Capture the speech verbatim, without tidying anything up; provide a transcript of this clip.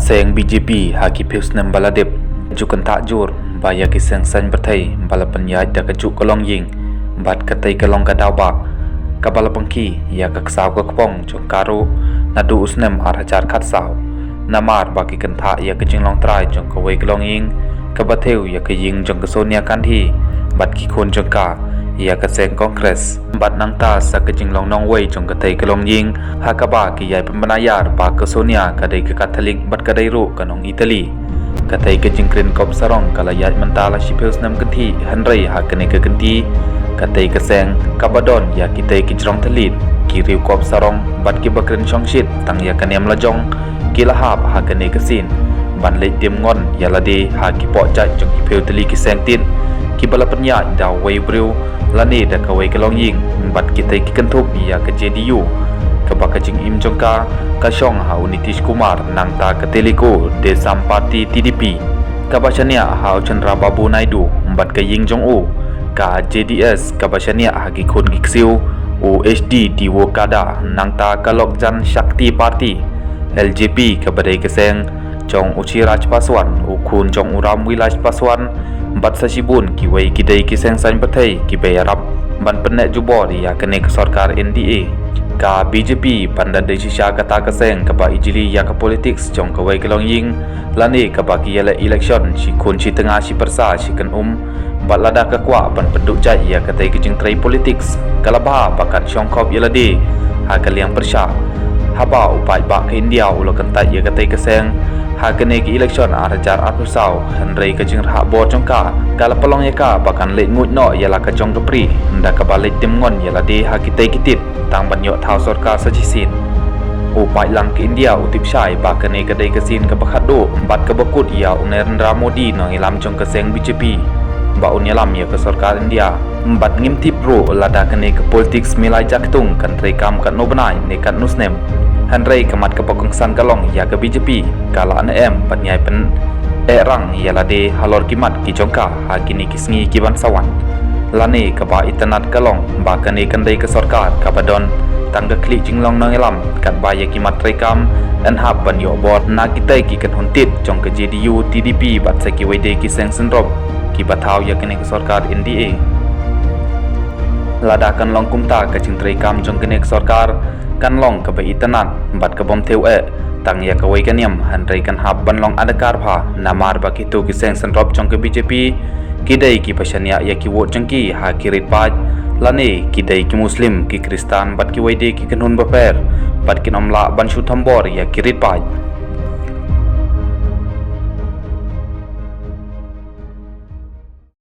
Seng B J P ha ki phew snem ba la dep, ju kynthah jur ba ïa ki seng saiñ pyrthei ba la pynïaid da ka juh ka longïing bad katei ka long ka daw ba kaba la pynkhih ïa ka ksaw ka kpong jong ka ruh naduh u snem ar hajar khatsaw. Namar ba ki kynthah ïa ka jinglong trai jong kawei ka longïing kaba thew ïa ka ïing jong ka Sonia Gandhi bad ki khun jong ka ïa ka seng Congress. Bad nangta sa ka jinglong nongwei jong katei ka longïing ha kaba ki ïai pynbna ïar ba ka Sonia ka dei ka Katholik bad ka dei ruh ka nong Italy. Katei ka jingkren kop sarong ka la ïaid mynta la shiphew snem kynthih, hynrei ha kane ka kynti katei ka seng kaba don ïa kitei ki jrong thylliej, ki riew kop sarong bad kiba kren shongshit tang ïa ka niam la jong, ki la hap ha kane ka sien ban leit dem ngon ïa lade ha ki poh jait jong ki phew tylli ki seng tied kiba la pynïaid da uwei u briew lane da kawei ka longïing bad kitei ki kynthup ïa ka J D U kaba ka jingim jong ka ka shong ha u Nitish Kumar, nangta ka Telugu Desam Party, T D P, kaba shaniah ha u Chandrababu Naidu bad ka ïing jong u ka J D S kaba shaniah ha ki khun ki ksiew u H D Devgowda, nangta ka Lok Jan Shakti Party, L J P, kaba dei ka seng jong u Chirag Paswan, u khun jong u Ram Vilas Paswan, bad sa shibun kiwei ki dei ki seng saiñ pyrthei kiba ïarap ban pynneh jubor ïa kane ka sorkar N D A. Ka B J P ban da dei shisha kata ka seng kaba ijli ïa ka politiks jong kawei ka longïing lane kaba ki ïaleh election shi khun shi tnga shi pyrsa shi kynum. Bad lada ka kwah ban pynduh jait ïa katei ka jingtrei politiks, ka la bha ba kan shong khop ïa lade ha ka liang pyrshah. Haba u paidbah ka India u la kyntait ïa katei ka seng ha kane ka election ar hajar arphew saw, hynrei ka jingrhah bor jong ka ka la pynlong ïa ka ba kan leit nguid noh ïa la ka jong ka bri, da kaba leit dem ngon ïa lade ha kitei ki tied tang ban ïoh thaw sorkar sa shisien. U paidlang ka India u tip shai ba kane ka dei ka sien kaba khatduh bad kaba kut ïa u Narendra Modi, nongïalam jong ka seng B J P, ba un ïalam ïa ka sorkar India. Bad ngim tip ruh lada kane ka politiks milai jaktung kan treikam katno bnai ne katno snem. Hynrei ka mat kaba kongsan ka long ïa ka B J P ka la ne em ban ïai pyneh rang ïa lade halor ki mat ki jong ka ha kine ki sngi ki ban sa wan. Lane kaba itynnad ka long ba kane kan dei ka sorkar kaba don tang ka khlieh jinglong nongïalam, katba ïa ki mat treikam yn hap ban ïoh bor na kitei ki kynhun tied jong ka J D U, T D P bad sa kiwei de ki seng synrop kiba thaw ïa kane ka sorkar N D A. Lada kan long kumta, ka jingtreikam jong kane ka sorkar kan long kaba itynnad bad ka bym thew eh tang ïa kawei ka niam, hynrei kan hap ban long adakar bha, namar ba kito ki seng synrop jong ka B J P ki dei kiba shaniah ïa ki vote jong ki ha ki rit paid, lane ki dei ki Muslim, ki Khristan bad kiwei de ki kynhun bapher, bad kin ym lah ban shu thombor ïa ki rit paid.